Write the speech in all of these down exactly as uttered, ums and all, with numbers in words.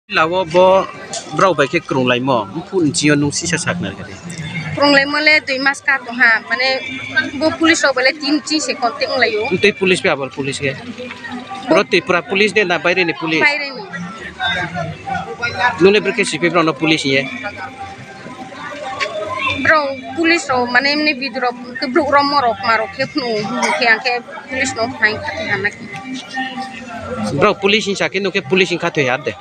Lawo bo brao bai khe kwrwnglaimo, buphu nchio nung sisa sakna khe. Kwrwnglaimo le dui mas ka tongha, mane bo police rok bai le tin chin se contact wnglaio. Tei police bai abo police khe? Bro Tripura police de na baire ni police? Baire ni. Nung le bwrwi khe sipi brao no police ye? Bro police rok mane emni video rok, borok rok morok marok khe phunu, hwnwi khe ang khe police no phai kha khe hana khe. Bro police hinsa khe nung khe police hinka thwi har de?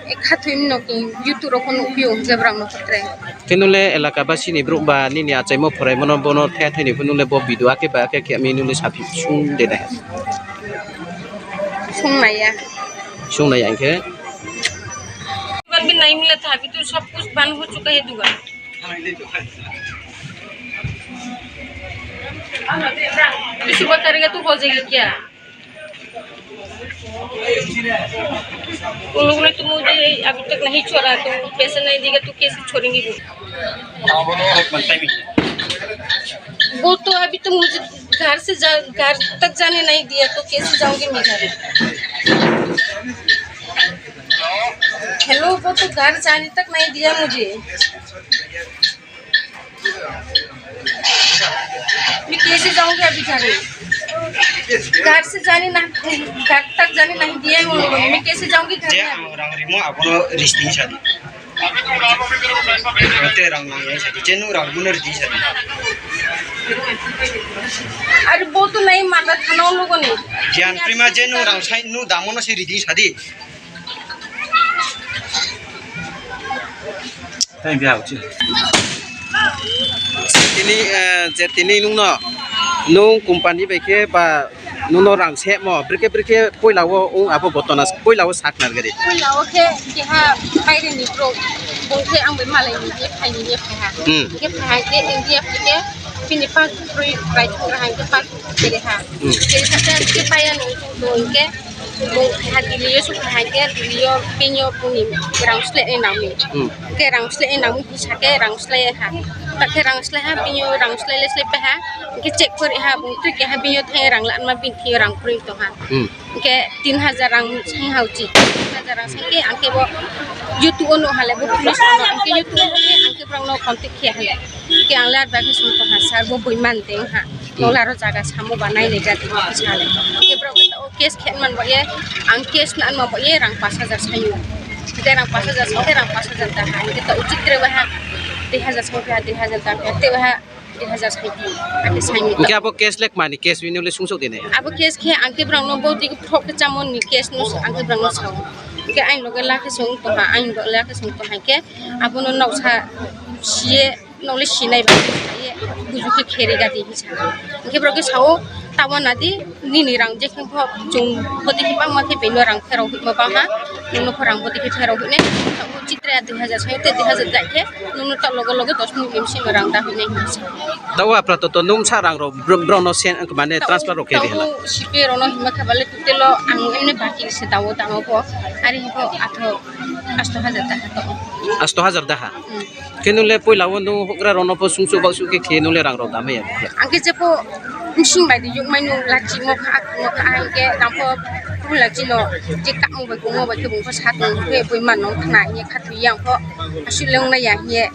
E khathwi no ki YouTube rok no upiyo je brang no khatre. Khe nung le elaka basi ni borok ba nini achaimo phoraimo no bono the thai ni phunu le bo video ake ba ake khe mi nung le sapi sung de de. Sung naya. Sung naya khe. Dukan bin nahi mila tha, abhi to sab kuch bandh ho chuka hai dukan. Suba karega to ho jayega kya? उन लोगों ने तो मुझे अभी तक नहीं छोड़ा, तो पैसे नहीं देगा तो कैसे छोड़ेंगे वो? वो तो अभी तो मुझे घर से जा, घर तक जाने नहीं दिया, तो कैसे जाऊंगी मैं घर? हेलो, वो तो घर जाने तक नहीं दिया मुझे। मैं कैसे जाऊंगी अभी घर? घर से जाने ना, घर तक जाने नहीं दिया है उन लोगों ने। मैं कैसे जाऊंगी घर में? Ang rang rimo abono risting sadi. Te rang nang yang sadi. Jenu rang bunar di sadi. अरे वो तो नहीं माना था ना उन लोगों ने। Gian prima jenu rang sai nu damono se ridi sadi. Tini, eh, je tini nungno, nung company bai khe ba nungno rang semo, brikhe brikhe poila o ung abo botona, poila o sak nargari. Poila o khe keha baire ni bro, bung khe ang bai malai ni je phai ni je phai ha. Hmm. Khe phai ha khe India phai khe bini pass rui bai thang ha khe pass kere ha. Hmm. Kere ha khe paya ni do khe Bo ha Delhi o sukha hai khe Delhi o bini o bini rang slai nangmi. Hmm. Khe rang slai nangmi hisa khe rang slai ha. Ta khe rang slai ha bini o rang slai le slai pai ha. Khe check kori ha bo twi khe ha bini o thai rang lanma bini thai rang kori to ha. Hmm. Khe tin hajar rang sai ha uchi. Tin hajar rang sai khe ang khe bo YouTube o no hale bo police o no ang khe YouTube o hale ang khe borok no contact khe hale. Khe ang le ar bagwi song to ha sir bo bui man teng ha. Nolaro jaga samo ba nainai jati sale. Khe borok khe o case khe man ba ye, ang case na ma ba ye rang pash hajar sayo. Khe rang pash hajar sa khe rang pash hajar da ha. Khe to uchit re ba ha. Dui hajar sa khe dui hajar da khe te ba ha. Dui hajar sa khe. Ake sayo. Khe abo case lek mani case wini le sungsok dine. Abo case khe ang khe borok no bo dik thok khe chamon ni case no ang khe borok no sao. Khe ang loge la khe song to ha, ang loge la khe song to ha khe abo no nok sa siye. Nokle sinai ba ye buju khe kheri gadi hinsa. Hingke borok khe sao tamo nadi nini rang je khe pho chung bodi khe bangma khe beno rang pherok hima bangha. Nono pho rang bodi khe pherok hine. Chitra dui hajar sai te dui hajar dai khe nono ta logo logo dos minute ni bisingo rang da hine hinsa. Tao apra to to nung sa rang rok bro-, bro no sen mane transfer rok khe di hala. Sipe rok no hima khe bale tutelo ang emne baki se tao tamo pho. Ari pho atho asto hajar da ha to. Asto hajar da ha. Hmm. Khe nung le puila o nung hokra rok no pho sungsuk baksuk khe khe nung le rang rok da maya. Ang khe jepho bising bai di yuk mai nung lachi mo kha mo kha ang khe tang pho pun lachi no je ka mo bai kung mo bai khe bung pho sat nung khe bui man nung khna ye kha twi yang pho asu le ung na ya ye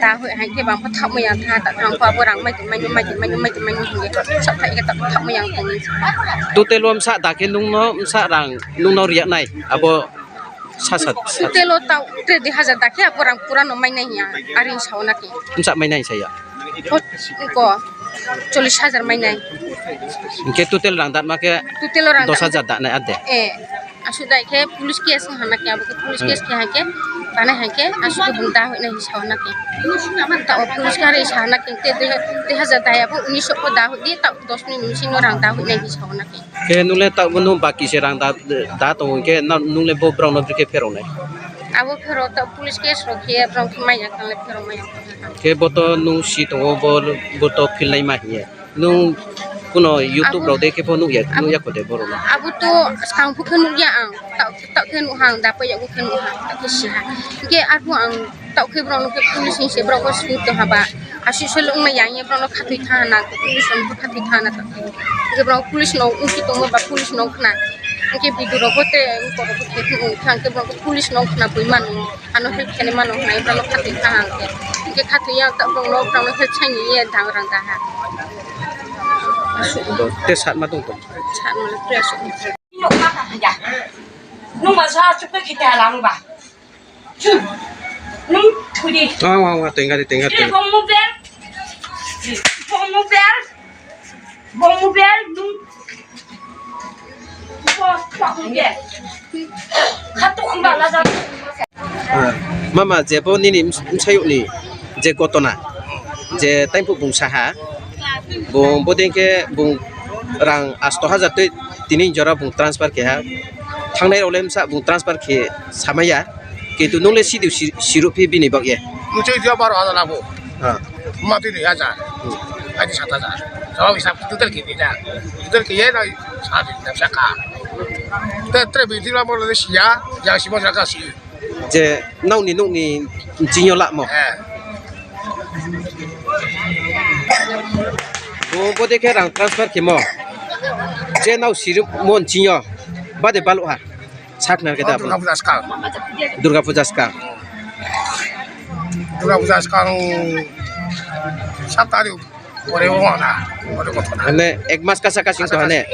ta hoi hai khe bang pho thak mo yang tha ta tang pho abo rang mai tong mai nung mai tong mai nung mai tong mai nung ye sa thai khe ta thak mo yang tong. Total o msa da khe nung no msa rang nung no riya nai abo. Sa, sa, sa. Total o tao tre dui hajar da khe abo rang pura no mai nai ya, aring sao na khe. Msa mai nai saya. Ko, ko, chollish hajar mai nai. Hingke total rang dat ma khe total o rang dos hajar da nai ade. Eh, asu dai khe police case hana khe abo khe police case khe hai khe, tanai hai khe, asu khe bung da hoi nai sao na khe. Tao police kare sao na khe, te dui, dui hajar da ya bo unis ko da hoi di, tao dos ni unis no rang da hoi nai sao na khe. Khe nung le tabuk nung baki se rang da, da tongo, hingke na, nung le bo borok no bikhe pherok nai? Abo pherok ta police case rok khe borok khe maya tang le pherok maya. Khe bo to nung si tongo, bo, bo to phil nai ma hiye. Nung kuno YouTube rok de khe bo nukya, nukya kho de borok no? Abo to skang phu khe nukya ang, ta, ta khe nukha ang, da paiya bo khe nukha, ta khe siha. Hingke arphuh ang Tao khe borok no khe police ni se borok bo sui tong ha ba. Asui sui le wng ma yang ye borok no khatui tha na, police rok bo khatui tha na tong khe. Hingke borok police no wng si tongma ba police no wng khna. Hwnkhe video rok bo tei borok bo tei phano wngkha, hwnkhe borok police no khna bui mano, ano help khaini mano hwnwi borok no khatwi kha hwnkhe. Hwnkhe khatwi ya ta borok no borok no help saini ye dang rang da ha. Tei sat ma tong tong. Sat ma le tei aswk. Nung ba sa chuk ta khita lang ba. Nung thudi. Wa, wa, wa, tenga di, tenga, tenga. Bong mu ber. Bong mu ber. Bong mu ber, nung. Bong, bong mu ber. Khatu amba la jang. Ah, mama, je bo nini ms-, msayuk ni je gotona, je taimphuk bung saha, bung bodei khe bung rang asto hajar twi tini jora bung transfer keha, thangnai rok le msa bung transfer khe samaya. Kintu nung le sidu si-, sirup phi bini bak ye. Muchoi dia baro hajar labo. Ha. Mati dui hajar. Hmm. Adi sat hajar. Jawab hisab total kini da. Total kiye na sat hajar saka. Te, te binti la mo le siya, ya si mo saka si. Je nokni, nokni jingyo lamo. Eh. Bo, bo de khe rang transfer khemo. Je nao sirup mon jingyo. Bade balok ha. Sakna khe da. Durga Puja skang. Durga Puja skang. Durga Puja skang sat tarikh pore o na. Pore kothona. Mane ek mas kasa kasing to hane.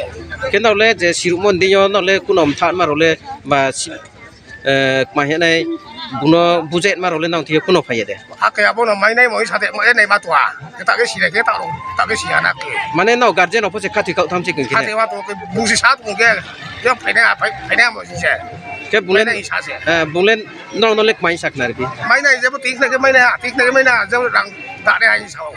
Khe nole je sirup mon dinyo nole kunom than marole ba si-, eh, kma hinai buno bujet marole nang thiye kuno phaiya de. Hake abono mainai moi sate moi nai matua. Kita ke sile ke taro. Ta ke siya na ke. Mane no guardian opose khatwi kau tham chikung khe. Khatwi matua ke busi sat ke. Yo phaina phai-, phaina mo si se. Ke bunglen, phaina isa se. Eh, bunglen no no lek mai sakna riki. Mainai je bo tik na ke mainai, tik na ke mainai je rang da ne ai sao.